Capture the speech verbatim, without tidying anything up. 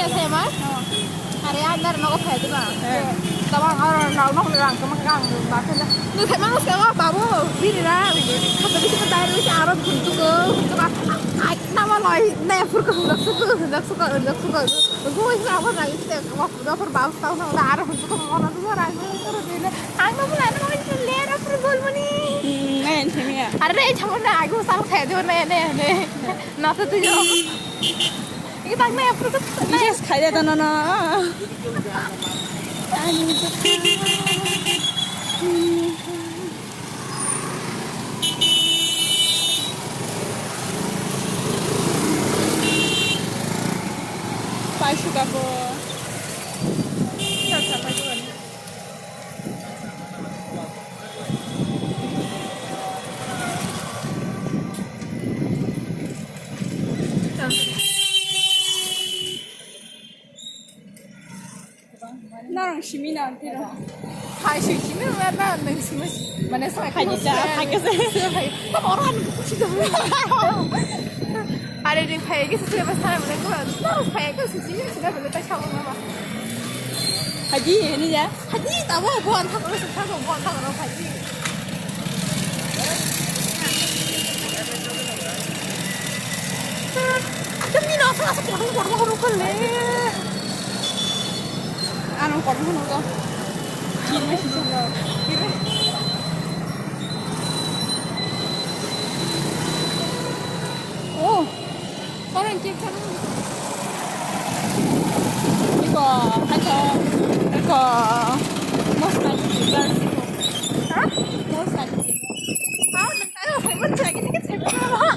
Tema? Are andar nogo phai diba? Tama aro rang no rang tama rang ba kena. Ni thema no sewa babu bini rang. Kata bisi ko dai bisi aro huntu ko huntu ka. Ai nama loi ne fur ko hundak suko hundak suko hundak suko. Go isi abo rang isi te ko do fur babu tau na aro huntu ko mo na tu rang ko ko dile. Ang no mula no le ra fur bol mani. Ngai themia. Are thama na agu sal khai do ne ne ne. Nasa tu yo. Ini tak na ya perut. Bisa sekali atau nono. Pai suka ko. Sasa pai suka. Norong simi na tiro. Hai sui simi na na nang simi. Mana sa hai ni ja hai ke se. Hai. Ta orang ni kusi dah. Ada di hai ke se ba sa mana ko. Norong hai ke sui simi sih dah boleh tak tahu nama. Haji ini ya. Haji tahu bukan tak tahu sih tahu bukan tak tahu haji. Demi nasa nasa kotor kotor kotor kotor le. Ano kotor kotor kotor. Kiri sih sih. Kiri. Oh. Orang cek kan. Iko, iko, iko. Mosla di. Hah? Mosla di. Tahu, tahu, saya pun lagi ni saya pun apa?